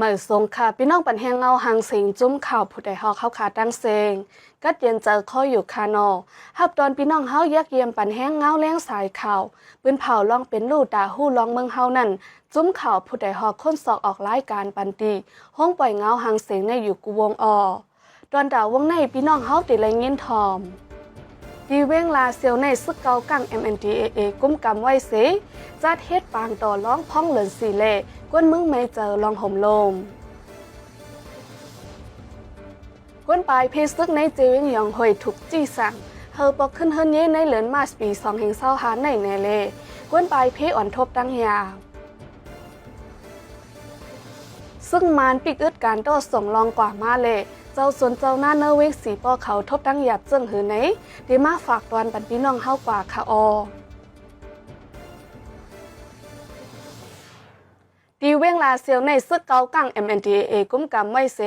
ເອີ ສົງຂາ ພີ່ນ້ອງບັນແຮງເງົາຫາງເສງ ຈຸ້ມຂ່າວຜູ້ໃດຮອກເຮົາຂາຕັ້ງເສັງ ກັດເຢັນໃຈຄໍຢູ່ຂານໍ ຮັບຕ້ອນພີ່ນ້ອງເຮົາຢາກຢ້ຽມບັນແຮງເງົາແລງສາຍຂ່າວ ປືນເຜົາລອງເປັນຮູ້ຕາຮູ້ລອງເມືອງເຮົານັ້ນ ຈຸ້ມຂ່າວຜູ້ໃດຮອກຄົ້ນຊອກອອກລາຍການປັນຕີ ໂຮງປ່ອຍເງົາຫາງເສງໃນຢູ່ກູ່ວົງອໍ ຕອນຕາວົງໃນ ພີ່ນ້ອງເຮົາໄດ້ໄດ້ຍິນຖ່ອມ. ທີ່ວຽງລາຊຽວໃນ ຊຶກເກົ່າກ້າງ MNDAA ກຸມກຳໄວ້ເສ ຈັດເຮັດປາງຕໍ່ລອງພອງເລີນສີ່ແລະ ກວນເມືອງໃໝ່ເຈີລອງໂຮມໂລມ. ກວນປາຍເພຊຶກໃນເຈວຽງຢອງຫ້ວຍ ຖືກຈີ້ສັ່ງ ເຮີປອກຂຶ້ນເຮືອນເຍໃນເດືອນມາດ ປີສອງພັນຊາວຫ້າ ໃນແນ່ແລ ກວນປາຍເພອ່ອນທົບຕັ້ງຢາບ. ຊຶກມານປິກອຶດການຕໍ່ສົ່ງລອງກວ່າມາແລະ ເຈົ້າຊົນເຈົ້ານາເນີວຽງສີປໍ້ເຂົາທົບຕັ້ງຢາບເຈີງຫື່ນໃນ ໄດ້ມາຝາກຕອນບັນພີ່ນ້ອງເຮົາກວ່າຂະອໍ. ທີ່ວຽງລາຊຽວໃນ ຊຶກເກົ່າກ້າງ MNDAA ກຸມກຳໄວ້ເສ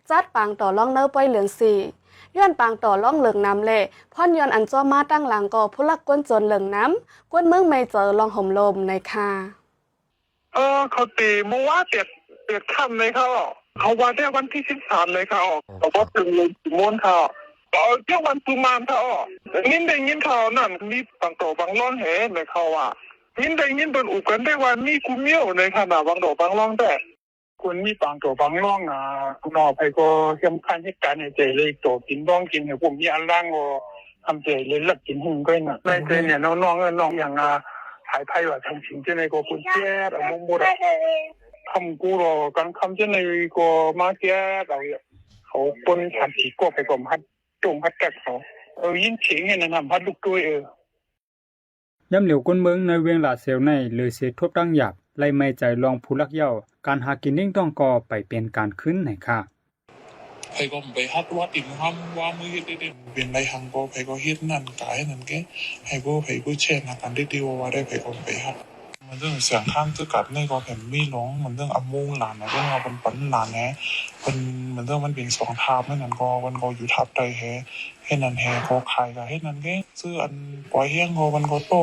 ຈັດປາງຕໍ່ລອງເນີປ່ອຍເດືອນສີ່ ຍ້ອນປາງຕໍ່ລອງເລິກນຳແລະ ພອນຍ້ອນອັນຈອມມາຕັ້ງຫຼັງກໍຜູ້ລັກກວນໂຈນເລິກນຳ ກວນເມືອງໃໝ່ເຈີລອງໂຮມໂລມໃນຄ່າ. ເອີ ເຂົາຕີມື້ວານແປດ ແປດຄ່ຳເລີຍຄ່ະ. ເຂົາວ່າແຕ່ວັນທີສິບສາມເລີຍຄ່ະ. ເຂົາບອກເຖິງເດືອນສິບໂມງຄ່ະ. ເອົາຈັກວັນສຸມານຄ່ະ. ໄດ້ຍິນ ໄດ້ຍິນຂ່າວນັ້ນ ມີບາງຕໍ່ບາງລອງແຮແມ່ເຂົາວ່າ. ຍິນ ໄດ້ຍິນເພິ່ນອຸບກັນແຕ່ວ່າມີກູ່ມ້ຽວເລີຍຄ່ະນະ ບາງຕໍ່ບາງລອງແຕ່. ຄົນມີບາງຕໍ່ບາງລອງນະ ເນາະ ໃຜກໍຮຽມຄານເຮັດການໃຫ້ໃຈເລີຍ ຕໍ່ກິນລອງກິນໃຫ້ພວກມີອັນລາງກໍ ທຳໃຈເລີຍລັກກິນຫຶ້ງກ້ອຍນະ ໃນໃຈເນຍ ນ້ອງເອີຍ ນ້ອງຫຍັງ ຂາຍໄຜ່ວ່າທາງສິງຈັ່ງໃດກໍຄົນແຈກເອົາໝົດ ຄ່ຳກູ່ລໍກາງຄ່ຳຈັ່ງໃດກໍມາແຈກເອົາ ເຂົາຄົນສາມສີ່ກໍໃຜກໍມາຮັດຈົ່ງຮັດກັດເຂົາ ເອີ ຍິນສຽງເນາະ ຮັດລູກໂຕຍ ເອີ. ຍາມຫຼຽວຄົນເມືອງໃນວຽງລາຊຽວໃນ ເລີຍເສທົບຕັ້ງຢາບ ໄລ່ໄໝ້ໃຈລອງຜູ້ລັກເຍົາ ການຫາກິນລ້ຽງທ້ອງກໍໄປເປັນການຄືນໃນຄ່າ. ໃຜກໍໄປຮັດວັດອີກຫັ້ນ ວ່າມື້ເຮັດໄດ້ ເປັນໄລຫັງກໍໃຜກໍເຮັດນັ້ນກາຍນັ້ນແກ ໃຜກໍ ໃຜກໍແຊ່ງນາກັນໄດ້ ທີ່ວ່າ ວ່າໄດ້ ໃຜກໍໄປຮັດ ມັນເລື່ອງສຽງຂ້າງຄືກັບໃນກໍແຜ່ນມີຫຼວງ ມັນເລື່ອງອາໂມງຫຼານນະ ເລື່ອງວ່າເພິ່ນປັນຫຼານແຮ ເພິ່ນ ມັນເລື່ອງມັນເປັນສອງທາບ ແມ່ນນັ້ນກໍ ເພິ່ນກໍຢູ່ທາບໃດແຮ ເຮັດນັ້ນແຮ ກໍຂາຍກໍເຮັດນັ້ນແຮ ຊື້ອັນປອຍແຮງກໍ ເພິ່ນກໍໂຕ້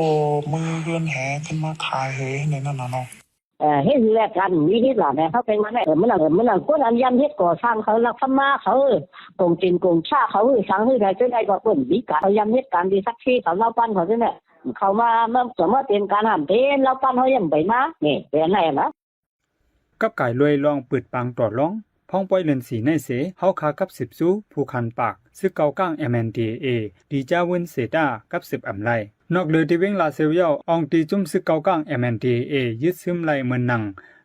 ມືເຮືອນແຮ ຂຶ້ນມາຂາຍແຮ ໃນນັ້ນນະເນາະ. ເຮັດແລ້ວກັນມີເຮັດຫຼານແນ່ ເຮົາແຕ່ງມາແນ່ ເອີ ມື້ນັ້ນ ເອີ ມື້ນັ້ນຄົນອັນຢາມເຮັດກໍ່ສ້າງເຂົາ ລັກທຳມາເຂົາ ເອີ ກົງເຕັນກົງຊາເຂົາ ເອີ ສັງເຮັດໃຫ້ຈັ່ງໃດກໍເພິ່ນມີການເອົາຢາມເເຮັດການທີ່ສັກສີເຂົາເລົ່າປັນເຂົາຈັ່ງແນ່ ເຂົາມາ ມາ ສາມາດເປັນການຫ້າມເປັນເລົ່າປັນເຮົາຍັງໄປມາ ນີ້ເປັນແນວນັ້ນນະ. ກັບກາຍລວຍລອງເປີດປາງຕໍ່ລອງ ພອງປ່ອຍເດືອນສີ່ໃນເສ ເຮົາຄາກັບສືບສູ່ ຜູ້ຄັນປາກ ຊຶກເກົ່າກ້າງ MNDAA ດີຈາວຶນເສຕາ ກັບສືບອຳໄລ. ນອກເຫຼືອທີ່ວຽງລາຊຽວແລ້ວ ອ່ອງຕີຈຸ້ມຊຶກເກົ່າກ້າງ MNDAA ຍຶດຊຶມໄລ່ເໝືອນໜັງ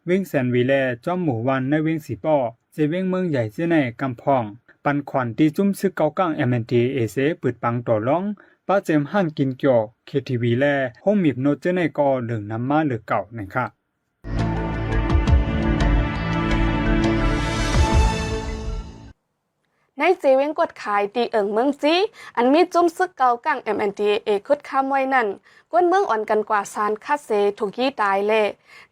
ວຽງແສນຫວີ ແລະ ຈອມໝູ່ວານໃນວຽງສີປໍ້ ເຊວຽງເມືອງໃຫຍ່ເຈ້ໃນກຳພອງ ປັນຂວັນຕີຈຸ້ມຊຶກເກົ່າກ້າງ MNDAA ເສ ເປີດປາງຕໍ່ລອງ ປະເຈມຮ້ານກິນກຽວ KTV ແລະ ໂຮງໝີບໂນດເຈ້ໃນກໍເລິກນຳມາເຫຼືອເກົ່າໃນຄ່າ. ໃນເຈວຽງກວດຂາຍ ທີ່ເອີງເມືອງຈີ ອັນມີຈຸ້ມຊຶກເກົ່າກ້າງ MNDAA ຂຸດຄຳໄວ້ນັ້ນ ຄົນເມືອງອ່ອນກັນກວ່າສານຄັດເສ ຖືກຍິງຕາຍ ແລະ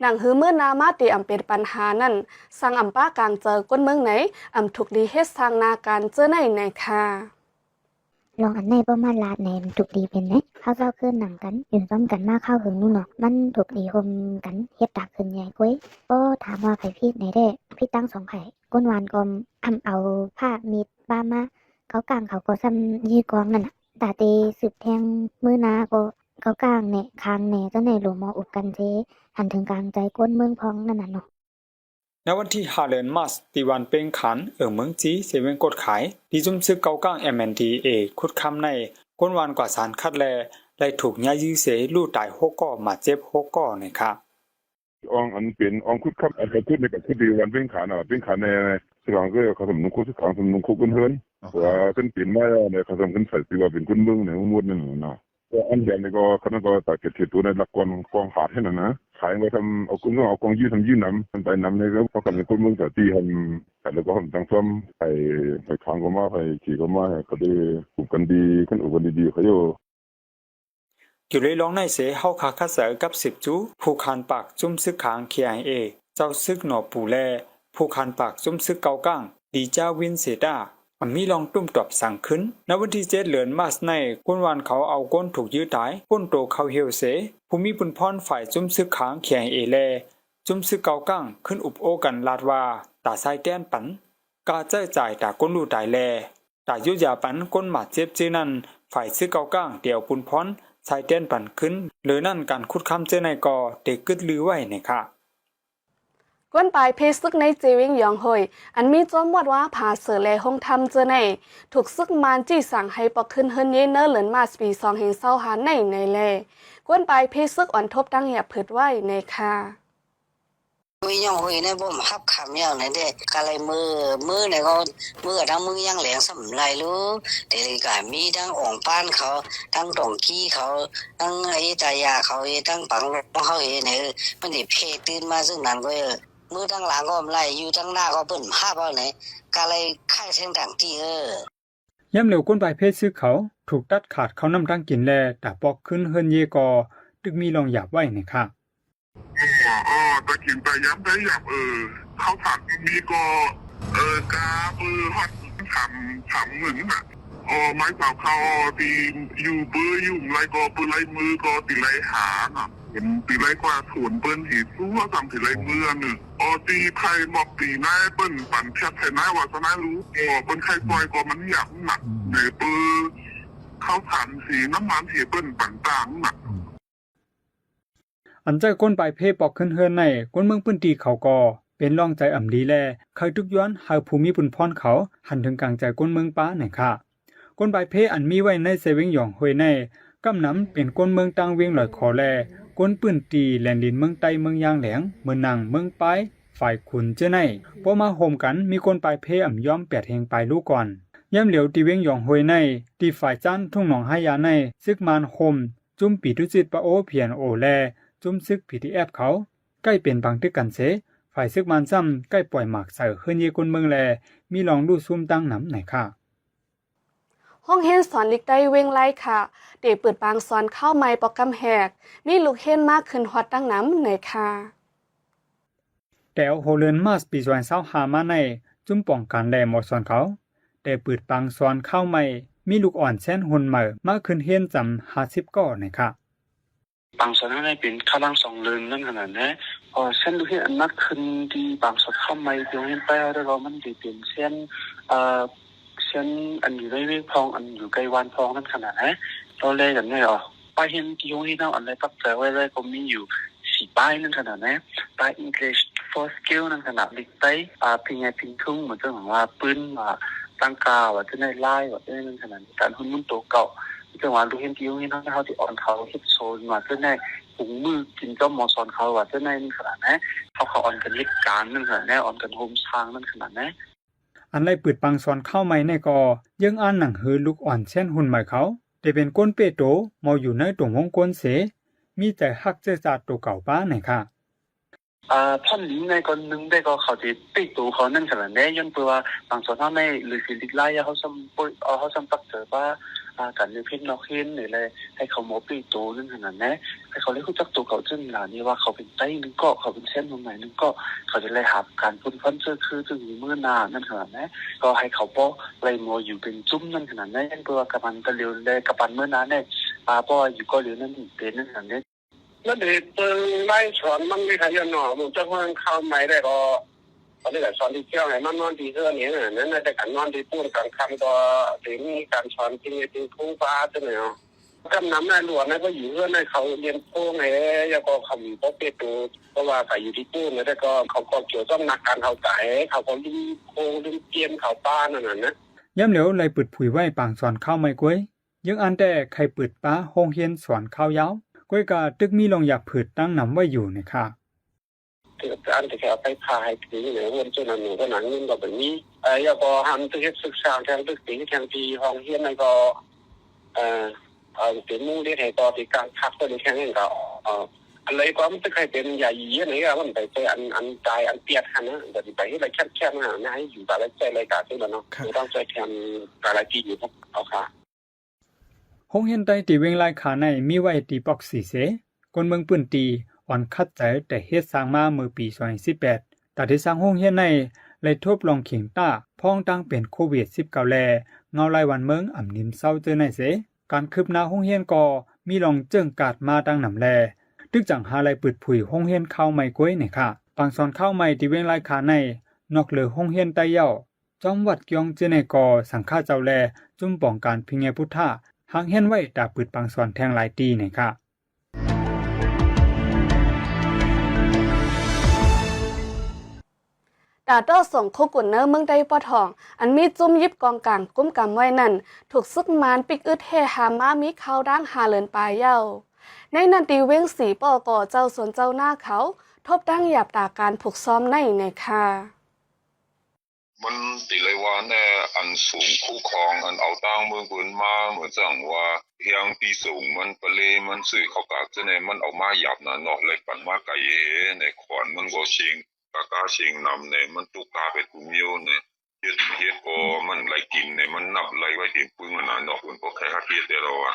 ໜັງຫື່ນເມີນາມາ ທີ່ອຳເປັນບັນຫານັ້ນ ສັງອຳປາກາງໃຈຄົນເມືອງໃນ ອຳທຸກດີເຮັດສ້າງນາການເຈີໃນ ໃນຄ່າ. ລອງອັນໃນບໍ່ມາລາດແນ່ ມັນທຸກດີເປັນແນ ເຮົາເຈົ້າຄືນໜັງກັນ ຢູ່ຮ່ວມກັນມາຄາວເຫິງນູເນາະ ມັນທຸກດີຮ່ວມກັນເຮັດຕາຂຶ້ນໃຫຍ່ກວ່າ ບໍ່ຖາມວ່າໃຜຜິດແນ່ແທ້ ຜິດທັງສອງຝ່າຍ ຄົນວານກໍອຳເອົາຜ້າມີດບາມາ ເຂົາກ້າງເຂົາກໍສ່ຳຢີກອງນັ້ນນະ ຕາເຕສືບແທງມືນາກໍເຂົາກ້າງແນ່ຄາງແນ່ ຈະແນ່ໂຫຼມໍອຸບກັນເຊ ອັນເຖິງກາງໃຈຄົນເມືອງພອງນັ້ນນະເນາະ. ໃນວັນທີຫ້າເດືອນມາດ ທີ່ວານເປັງຂານ ເອີງເມືອງຈີ ເຊວຽງກວດຂາຍ ທີ່ຈຸ້ມຊຶກເກົ່າກ້າງ MNDAA ຂຸດຄຳໃນ ຄົນວານກວ່າສານຄັດ ແລະ ໄດ້ຖືກຍາຍຢື້ເສ ຮູ້ຕາຍຫົກກໍບາດເຈັບຫົກກໍໃນຄ່າ. ອ່ອງອັນເປັນອ່ອງຂຸດຄຳ ອັນກະຂຸດໃນກະຂຸດທີ່ວັນເວັງຂານ ເວັງຂານໃນ ສະຫວ່າງເກີດເຂົາສຳນຸງຄົກ ສະຫວ່າງສຳນຸງຄົກເພິ່ນ ເພິ່ນວ່າເພິ່ນເປັນມາແລ້ວໃນ ເຂົາສຳເພິ່ນໃສ່ຊື່ວ່າເປັນຄົນເມືອງໃນໝົດນັ້ນນະ ກໍອັນແດງນີ້ກໍ ຂະນັ້ນກໍຕາເກັດເຂດຕົວໃນຫຼັກກ່ອນ ກອງຂາດໃຫ້ນັ້ນນະ ຂາຍໄວ້ທຳ ເອົາກົນເອົາກອງຢື້ທຳຢື້ນຳ ມັນໄປນຳໃນ ເຂົາກຳເປັນຄົນເມືອງສາຕີຫັ້ນ ແລ້ວກໍທັງຊອມ ໄປ ໄປຄາງກໍມາ ໄປຂີ່ກໍມາ ກໍໄດ້ອຸບກັນດີ ຄັນອຸບກັນດີໆ ເຂົາຢູ່. ຢູ່ເລີຍລອງໃນເສ ເຮົາຄາຄັດເສີກັບສືບຊູ ຜູ້ຄານປາກຈຸ້ມຊຶກຂາງ KIA ເຈົ້າຊຶກໜໍປູ ແລະ ຜູ້ຄານປາກຈຸ້ມຊຶກເກົ່າກ້າງ ດີຈາວິນເສຕາ ອາ ມີລອງຕຸ້ມຕອບສັງຂຶ້ນ. ໃນວັນທີເຈັດເດືອນມາດໃນ ຄົນວານເຂົາເອົາຄົນຖືກຢື້ຕາຍ ໂປ້ນໂຕເຂົ້າຫ່ຽວເສ ຜູ້ມີບຸນພອນຝ່າຍຈຸ້ມຊຶກຂາງ KIA ແລະ ຈຸ້ມຊຶກເກົາກາງ ຂຶ້ນອຸບໂອ້ກັນລາດວ່າ ຕາຊາຍແຕນປັນ ຄ່າໃຊ້ຈ່າຍ ຕາຄົນຮູ້ຕາຍແລ ຕາຢູດຢາປັນຄົນບາດເຈັບ ເຊັ່ນນັ້ນ ຝ່າຍຊຶກເກົາກາງ ຕຽວປຸນພອນ ຊາຍແຕນປັນຄືນ ເລີນັ້ນ ການຂຸດຄຳເຊັ່ນນັ້ນ ກໍໄດ້ກຶດລືໄວ້ໃນຄະ. ກວນປາຍເພຊຶກໃນເຈວຽງຢອງໂຮຍ ອັນມີໂຈມວດວາຜາເສີແລໂຮງທຳເຈີໃນ ຖືກຊຶກມານຈີ້ສັ່ງໃຫ້ປອກຄືນເຮືອນເຍ ໃນເດືອນມາດ ປີສອງພັນຊາວຫ້າໃນໃນແລ ກວນປາຍເພຊຶກອ່ອນທົບຕັ້ງຫຍັບຜືດໄວ້ໃນຄະ. ເວຍຍ້ອງຫຸຍໃນບໍ່ຮັບຄຳຢ່າງໃດເດ້ ກະໄລມື ມືໃນກໍມືກັບທັງມືຢ່າງແຫຼງສຳໄລລູ ເດລິກາມີທັງອອງປານເຂົາ ທັງດອງກີເຂົາ ທັງເອຕາຢາເຂົາເອ ທັງປັງເຂົາເອ ໃນມັນຊິເພຕື່ນມາເຊິ່ງນັ້ນເວີຍ ມືທັງຫຼັງກໍໄລຢູ່ ທັງໜ້າກໍເພິ່ນຮັບເອົາໃນ ກະໄລຂາຍແທງດັງຕີເອີ. ຍາມຫຼຽວ ກົນປາຍເພຊຶກເຂົາ ຖືກຕັດຂາດເຂົ້ານ້ຳທັງກິນ ແລະ ຕາປອກຄືນເຮືອນເຍກໍ ຕຶກມີລອງຫຍາບໄວ້ໃນຄະ. ເອີ ເອີ ຕາກິນຕາຢາມໄດ້ຫຍາບ ເອີ ເຂົ້າສານມີກໍ ເອີ ກາເບີຮອດສາມ ສາມໝື່ນນະ ເອີ ໄມ້ສາວເຂົ້າທີ່ຢູ່ເບີຢູ່ໄລກໍເປີໄລມືກໍຕິໄລຫານະ ເຫັນຕິໄລກວ່າໂຖນເບິ່ນເຫຊູວ່າສາມຕິໄລເມືອໜຶ່ງ ເອີ ຕີໄພໝອກຕີນາຍເປັນປັນແຄບໄທນາຍວ່າສະນາຍຮູ້ເອີ ເປັນໄຄຊອຍກໍມັນຫຍາບໜັກ ໃນເປີເຂົ້າສານສີນ້ຳມັນເຫເປັນປັນຕ່າງໜັກ. ອັນໃຈກົນປາຍເພປອກຂຶ້ນເຮືອນໃນ ຄົນເມືອງພື້ນທີ່ເຂົາກໍເປັນລອງໃຈອຳລີ ແລະ ໄຄທຸກຍ້ອນໃຫ້ຜູ້ມີບຸນພອນເຂົາ ຫັນເຖິງກາງໃຈຄົນເມືອງປາໃນຄະ. ກົນປາຍເພອັນມີໄວ້ໃນເຊວຽງຢອງໂຮຍໃນ ກຳນຳເປັນຄົນເມືອງຕ່າງວຽງລອຍຄໍ ແລະ ຄົນພື້ນທີ່ແລນດິນເມືອງໃຕ້ ເມືອງຢາງແຫຼງ ເມືອງນາງ ເມືອງປາຍ ຝາຍຂຸນເຈີໃນ ພໍມາໂຮມກັນ ມີກົນປາຍເພອຳຍອມແປດແຫ່ງປາຍລູກກ່ອນ. ຍາມຫຼຽວທີ່ວຽງຢອງໂຮຍໃນ ທີ່ຝາຍຈ້ານທົ່ງໜອງຫາຢາໃນ ຊຶກມານໂຮມ ຈຸ້ມປີຕຸຈິດປະໂອ ພີເອັນໂອ ແລະ ຈຸ້ມຊຶກ ພີທີເອັຟ ເຂົາ ໃກ້ເປັນປາງຕຶກກັນເສ ຝ່າຍຊຶກມານຊ້ຳໃກ້ປ່ອຍໝາກໃສ່ເຮືອນເຍຄົນເມືອງ ແລະ ມີລອງດູດຊູມຕັ້ງນຳໃນຄະ. ໂຮງຮຽນສອນລິກໃຕ້ວຽງລາຍຄາ ໄດ້ເປີດປາງສອນຄາວໃໝ່ ໂປຣແກຣມແຮກ ມີລູກຮຽນມາຂຶ້ນຮອດຕັ້ງນຳໃນຄະ. ແຕ່ຫົວເດືອນມາດ ປີສອງພັນຊາວຫ້າມາໃນ ຈຸ້ມປ້ອງກັນ ແລະ ໝໍສອນເຂົາ ໄດ້ເປີດປາງສອນຄາວໃໝ່ ມີລູກອ່ອນແຊນຮຸ່ນໃໝ່ ມາຂຶ້ນຮຽນຈຳຫ້າສິບກໍໃນຄະ. ປາງສອນເຮົາໄດ້ເປັນຄາວຫຼັງສອງເດືອນນັ້ນຂະໜາດນະ ເພາະແຊນລູກຮຽນອັນມາຂຶ້ນທີ່ປາງສອນຄາວໃໝ່ ທີ່ໂຮງຮຽນໃຕ້ເຮົາໄດ້ວ່າມັນໄດ້ເປັນແຊນ ເອີ ເຊັ່ນ ອັນຢູ່ໃນວຽງພອງ ອັນຢູ່ໃກ້ວານພອງນັ້ນຂະໜາດນະ ລາວແລກັນແນ່ ປ້າຍຮຽນທີ່ໂຮງຮຽນເຮົາ ອັນໄດ້ປັກໃຈໄວ້ໄດ້ກໍມີຢູ່ສີ່ປ້າຍນັ້ນຂະໜາດນະ ປ້າຍ English First Skill ນັ້ນຂະໜາດ ລິກໃຕ້ ອາ ພິນຍາພິນທຸງ ເໝືອນເຊິ່ງວ່າປືນ ວ່າຕັ້ງກາ ວ່າຈະໄດ້ລາຍ ວ່າຈະໄດ້ນັ້ນຂະໜາດ ການຮຸ່ນໝູນໂຕເກົ່າ ເຊິ່ງວ່າລູກຮຽນທີ່ໂຮງຮຽນເຮົາ ເຮົາຊິອອນເຂົາເຮັດໂຊນ ວ່າຈະໄດ້ ປຸງມື້ກິນເຈົ້າໝໍສອນເຂົາວ່າເຊັ່ນນັ້ນຂະໜາດນະ ເຂົາ ເຂົາອອນກັນເຮັດການນັ້ນຂະໜາດນະ ອອນກັນໂຮມສ້າງນັ້ນຂະໜາດນະ. ອັນໄດ້ເປີດປາງສອນຄາວໃໝ່ໃນກໍ ເຢີ້ງອ່ານໜັງສືລູກອ່ອນແຊນຮຸ່ນໃໝ່ເຂົາ ໄດ້ເປັນຄົນເປໂຕ ເມົາຢູ່ໃນຕົງວົງກົນເສ ມີໃຈຮັກເຊື້ອຊາດໂຕເກົ່າປາໃນຄະ. ອາ ພອນດີໃນກ່ອນໜຶ່ງໄດ້ກໍເຂົາຊິເປໂຕເຂົານັ້ນຂະໜາດນະ ຍ້ອນເພາະວ່າບາງສ່ວນເຮົາໃນ ຫຼືຊິລິກລາຍ ເຮົາຊ້ຳ ເຮົາຊ້ຳປັກເຈີວ່າ ອາ ການເນວເພດນອກເຮນນີ້ແຫຼະ ໃຫ້ເຂົາມາເປໂຕນັ້ນຂະໜາດນະ ໃຫ້ເຂົາໄດ້ຮູ້ຈັກໂຕເຂົາເທື່ອໜຶ່ງລະນີ້ວ່າເຂົາເປັນໄຕໜຶ່ງເກາະ ເຂົາເປັນແຊນຮຸ່ນໃໝ່ໜຶ່ງເກາະ ເຂົາຈະໄດ້ຮັບການພົ້ນຄວາມເຊື່ອຄື ເຊິ່ງຢູ່ມື້ໜ້ານັ້ນຂະໜາດນະ ກໍໃຫ້ເຂົາບໍ່ໄດ້ມາຢູ່ເປັນຈຸ້ມນັ້ນຂະໜາດນະ ເພາະວ່າກະປານຕະຫຼຽວ ແລະ ກະປານມື້ໜ້າແນ່ ອາ ເພາະວ່າຢູ່ເກາະຫຼຽວນັ້ນເປັນນັ້ນຂະໜາດນະ. ມັນເຮັດເບິ່ງໄລຟ໌ສອນມັນມີຂະຍ້ອນເນາະ ມັນຈັກວ່າມັນເຂົ້າໃໝ່ໄດ້ກໍ ອັນນີ້ກະສອນທີ່ທ່ຽວໃຫ້ມັນນອນທີ່ເຮືອນນີ້ນະ ນັ້ນແຕ່ການນອນທີ່ປູນກາງຄ່ຳກໍໄດ້ມີການສອນທີ່ເຮັດເປັນຄູບາຈັ່ງຊີ້ເນາະ ກຳນຳນາຍຫຼວງນະ ກໍຢູ່ເຮືອນໃຫ້ເຂົາຮຽນໂຄງໃຫ້ ແລ້ວກໍເຂົາມີບໍ່ເປັນໂຕ ເພາະວ່າກະຢູ່ທີ່ປູນນະ ແຕ່ກໍເຂົາກໍກ່ຽວຂ້ອງນັກການເຂົາກາຍ ເຂົາກໍລືມໂຄງລືມກຽມເຂົາປານັ້ນນະ. ຍາມແລ້ວໄລ່ປຶດຜຸຍໄວ້ປາງສອນຄາວໃໝ່ກ້ວຍ ເຢີ້ງອ່ານແຕ່ໄຄເປີດປາໂຮງຮຽນສອນຄາວຍາວ ກ້ວຍກະຕຶກມີລອງຢາຜືດຕັ້ງນຳໄວ້ຢູ່ໃນຄະ. ເກີດອັນທີ່ເອົາໄຟຟ້າໃຫ້ຖືເນ ເຮືອນຈຸນອານຸຂະໜາດເງິນກໍບໍ່ມີ ແລ້ວກໍຫານຕຶກເຮັດສຶກສາແທງຕຶກຕີແທງທີ່ຫ້ອງຮຽນນັ້ນກໍ ເອີ ເອົາເປັນມຸງເດັດໃຫ້ຕໍ່ທີ່ການພັກເພິ່ນແທງນັ້ນກໍ ອັນໃດກໍມັນຕຶກໃຫ້ເປັນຢາອີອັນໃດກໍມັນໄປໃສ່ອັນ ອັນຕາຍອັນປຽດຫັ້ນນະ ກໍຊິໄປເຮັດລະແຄບໆຫັ້ນນະ ໃຫ້ຢູ່ກັບລາຍຈ່າຍລາຍການຈັ່ງນັ້ນເນາະ ຕ້ອງໃຊ້ແທນການລາຍປີຢູ່ເນາະ ເອົາຄ່ະ. ໂຮງຮຽນໃຕ້ທີ່ວຽງລາຍຄາໃນມີໄວ້ທີ່ປອກສີ່ເສ ຄົນເມືອງພື້ນທີ່ອ່ອນຂັດໃຈແຕ່ເຮັດສ້າງມາເມື່ອປີສອງພັນສິບແປດ ຕາທີ່ສ້າງໂຮງຮຽນໃນໄດ້ທົບລອງເຄັ່ງຕ້າ ພ້ອມທັງເປັນໂຄວິດສິບເກົ້າ ແລະ ເຫງົາລາຍບ້ານເມືອງອຳນິມເຊົາເຈີໃນເສ ການຄືບໜ້າໂຮງຮຽນກໍມີລອງເຈິງກາດມາຕັ້ງນຳແລ ຕຶກຈັ່ງຫາໄດ້ປຶດຜຸຍໂຮງຮຽນຄາວໃໝ່ກວຍໃນຄະ. ປາງສອນຄາວໃໝ່ທີ່ວຽງລາຍຄາໃນ ນອກເຫຼືອໂຮງຮຽນໄຕ້ເຍົາ ຈອມວັດກຽງເຈີໃນກໍ ສັງຄະເຈົ້າ ແລະ ຈຸມປ້ອງກັນພິເງຍພຸດທະ ຫາກຮຽນໄວ້ຕາປືດປາງສອນແທ່ງຫຼາຍຕີໃນຄະ. ຕາຕໍ່ສົງໂຄກຸນເນີເມືອງໄດ້ປະທ້ອງ ອັນມີຈຸ້ມຢິບກອງກາງກຸມກຳໄວ້ນັ້ນ ຖືກຊຶກມານປິກອຶດເຮຮາມມາມີຄາວດ້າງຫ້າເດືອນປາຍແລ້ວ. ໃນນັ້ນທີ່ວຽງສີປໍກໍເຈົ້າສວນເຈົ້ານາເຂົາ ທົບຕັ້ງຢາບຕາການຜຸກຊ້ອມໃນໃນຄະ. ມັນຕິເລີຍວ່າແນ່ ອັນສູນຄຸ້ມຄອງ ອັນເອົາຕ່າງເມືອງເພິ່ນມາ ເໝືອນຈັ່ງວ່າ ຮຽງຕີສູງມັນ ປະເລມັນ ຊື້ເຂົ້າກາບຈະແນ່ ມັນເອົາມາຫຍາບນະເນາະ ແລະ ປັ່ນມາໄກເອ ໃນຂອນມັນກໍເຊງ ກາກາເຊງນຳແນ່ ມັນຕຸກກາໄປຜູ້ມຽວແນ່ ເຮັດ ເຮັດກໍມັນໄດ້ກິນແນ່ ມັນນັບໄດ້ໄວ້ເຕັມປຶ້ງຫັ້ນນະເນາະ ເພິ່ນກໍໄຄຮັກເຮັດແຕ່ລະວ່າ.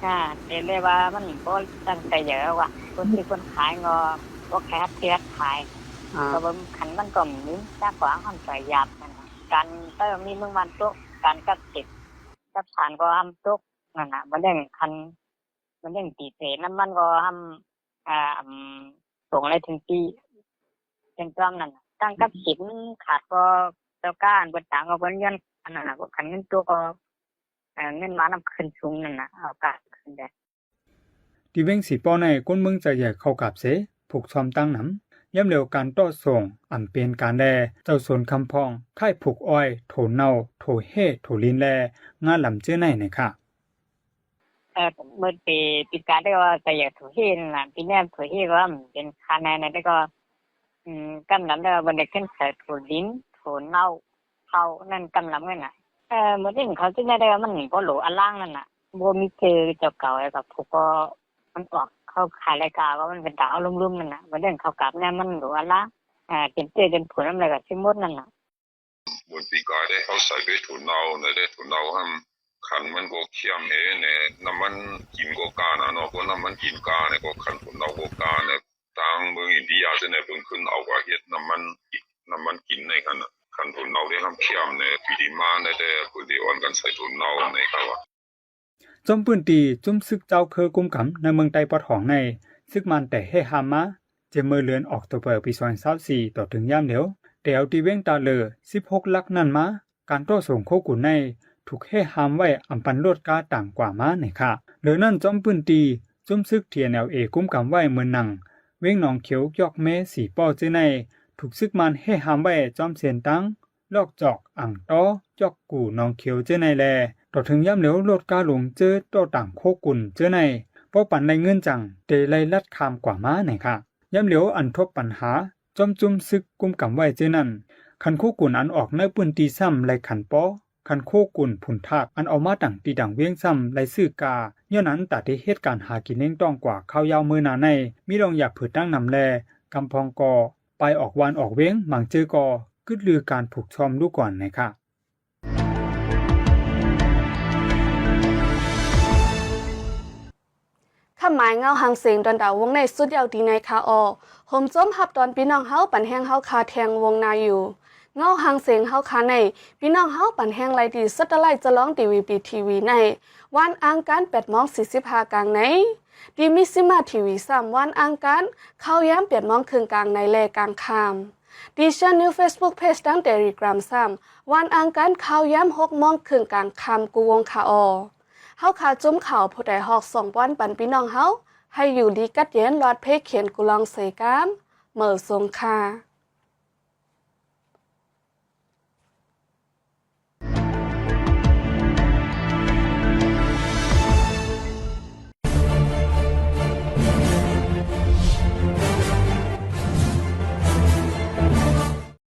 ກະເຫັນໄດ້ວ່າມັນບໍ່ຕັ້ງໃຈຢາກວ່າ ຄົນຊື້ຄົນຂາຍກໍບໍ່ໃຄຮັກຊື້ຮັກຂາຍ ເພາະວ່າຄັນມັນກໍມີຈັກກວ່າເຮົາໃຈຢາກຫັ້ນນະ ການໄປມີເມືອງບ້ານໂຕະ ການກັບເກັບກັບສານກໍຫ້າມຕົກນັ້ນນະ ບໍ່ໄດ້ຄັນ ມັນຍັງຕີເສ ນ້ຳມັນກໍຫ້າມ ອ່າ ອຳ ສົ່ງໄດ້ເຖິງປີ ເປັນຕ້ອງນັ້ນ ຕັ້ງກັບສິບມັນຂາດກໍ ເຈົ້າກ້າອັນເບິດຕາງກໍເພິ່ນຍ້ອນອັນນັ້ນນະ ຄັນເງິນຕົວກໍ ເອີ ເງິນມານຳຂຶ້ນສູງນັ້ນນະ ເອົາການຂຶ້ນໄດ້. ທີ່ວຽງສີປໍໃນ ຄົນເມືອງຈະແຍກເຂົ້າກາບເສ ຜູກຊອມຕັ້ງນຳ ຍາມດຽວການຕໍ່ສົ່ງ ອຳເປັນການແລ ເຈົ້າສວນຄຳພອງ ຄ້າຍຜູກອ້ອຍ ໂຖເນົ່າ ໂຖເຮ ໂຖລິນ ແລ ງາລຳເຈີໃນໃນຄະ. ເອີ ເບິດປີ ປີກາຍໄດ້ວ່າກະຢາກຖົວເຮນັ້ນລະ ປີແນມຖົວເຮວ່າມັນເປັນຄາແນນແລ້ວກໍ ອືມ ກຳນຳໄດ້ວ່າບໍ່ໄດ້ຂຶ້ນຂາຍຖົວດິນ ຖົວເນົ່າ ເຂົ້ານັ້ນກຳນຳເງິນນະ ເອີ ໝົດນີ້ເຂົາຈຶ່ງໄດ້ວ່າມັນບໍ່ຫຼູອະລາງນັ້ນນະ ບໍ່ມີຊື່ເຈົ້າເກົ່າ ແລ້ວກໍຜູ້ກໍມັນອອກ ເຂົາຂາຍລາຍການວ່າມັນເປັນຕາເອົາລຸ່ມໆນັ້ນນະ ບໍ່ໄດ້ເຂົ້າກັບແນວມັນຫຼູອະລາງ ເປັນເຈ້ເປັນຜົນນຳ ແລ້ວກໍຊິໝົດນັ້ນນະ. ໝົດປີກາຍໄດ້ເຮົາໃສ່ເບໂທເນົ່ານະເດ ໂທເນົ່າຫັ້ນ ຄັນມັນກໍຄຽມເອແນ່ ນ້ຳມັນກິນກໍການະເນາະ ກໍນ້ຳມັນກິນກາແນ່ ກໍຄັນໂທເນົ່າກໍກາແນ່ ທາງເມືອງອິນເດຍຈັ່ງໃດເພິ່ນຂຶ້ນເອົາກາເຮັດນ້ຳມັນ ນ້ຳມັນກິນໃນຫັ້ນນະ ຄັນໂທເນົ່າໄດ້ຫ້າມຄຽມແນ່ ປີດີມາແນ່ແຕ່ເພິ່ນໄດ້ອ່ອນກັນໃສ່ໂທເນົ່າໃນກາວ່າ. ຈອມພື້ນທີ່ ຈຸ້ມຊຶກເຈົ້າເຄີກຸມກຳໃນເມືອງໄຕ້ປອດຫ້ອງໃນ ຊຶກມານແຕ່ເຮຫ້າມມາ ແຕ່ເມື່ອເດືອນອອກໂຕເບີປີສອງພັນຊາວສີ່ ຕໍ່ເຖິງຍາມດຽວ ແຕ່ເອົາທີ່ວຽງຕາເລີ ສິບຫົກຫຼັກນັ້ນມາ ການຕໍ່ສູ້ໂຄກຸນໃນ ຖືກເຮຫ້າມໄວ້ ອຳປັນລົດກາຕ່າງກວ່າມາໃນຄະ. ເຫຼືອນັ້ນ ຈອມພື້ນທີ່ ຈຸ້ມຊຶກ ທີເອັນແອລເອ ກຸມກຳໄວ້ເໝືອນໜັງ ວຽງໜອງຂຽວ ຈອກແມ ສີປໍເຈີໃນ ຖືກຊຶກມານເຮຫ້າມໄວ້ ຈອມເສັ້ນທາງ ລອກຈອກ ອ່າງຕໍ ຈອກກູ່ ໜອງຂຽວເຈີໃນແລ ຕໍ່ເຖິງຍາມດຽວ ລົດກາຫຼົງເຈີຕໍ່ຕ່າງໂຄກຸນເຈີໃນ ບໍ່ປັນໄດ້ເງິນຈັ່ງ ແຕ່ໄລ່ລັດຂ້າມກວ່າມາໃນຄະ. ຍາມດຽວອັນທົບບັນຫາ ຈອມຈຸ້ມຊຶກກຸມກຳໄວ້ເຈີນັ້ນ ຄັນໂຄກຸນອັນອອກໃນພື້ນທີ່ຊ້ຳໄລ່ຂັນປໍ ຄັນໂຄກຸນຜຸນທາກ ອັນເອົາມາຕັ້ງທີ່ຕັ້ງວຽງຊ້ຳໄລ່ຊື້ກາ ຍ້ອນນັ້ນຕາທີ່ເຮັດການຫາກິນລ້ຽງຕ້ອງກວ່າຄາວຍາວເມີໜ້າໃນ ມີດອງຢາກເຜີດຕັ້ງນຳແລ ກຳພອງກໍ ໄປອອກບ້ານອອກວຽງ ບາງເຈີກໍກຶດລືການຜູກຊອມດູກ່ອນໃນຄະ. ຄຳໝາຍເງົາຫາງສຽງດອນດາວວົງໃນສຸດຍາວຕີໃນຄະອອກ ໂຮມຊົມຮັບຕອນພີ່ນ້ອງເຮົາປັນແຮງເຮົາຄາແທງວົງນາຢູ່. ເງົາຫາງສຽງເຮົາຄາໃນ ພີ່ນ້ອງເຮົາປັນແຮງໄລທີ່ Satellite ຈະລອງ ດີວີບີ ທີວີ ໃນ ວັນອັງຄານ ແປດໂມງສີ່ສິບຫ້າກາງໃນ ທີ່ມິຊິມາ ທີວີ ຊ້ຳ ວັນອັງຄານ ເຂົ້າຍາມ ແປດໂມງເຄິ່ງກາງໃນ ແລະ ກາງຄ່ຳ ທີ່ Shan News Facebook Page ທັງ Telegram ຊ້ຳ ວັນອັງຄານ ເຂົ້າຍາມ ຫົກໂມງເຄິ່ງກາງຄ່ຳ ກູ່ວົງຄະອອ. ເຮົາຄາຈຸ້ມຂ່າວຜູ້ໃດຮອກ ສົ່ງປ່ອນປັນພີ່ນ້ອງເຮົາ ໃຫ້ຢູ່ດີກັດເຢັນ ລອດເພຂຽນ ກູ່ລອງເສກາມ ເໝີສົງຄາ.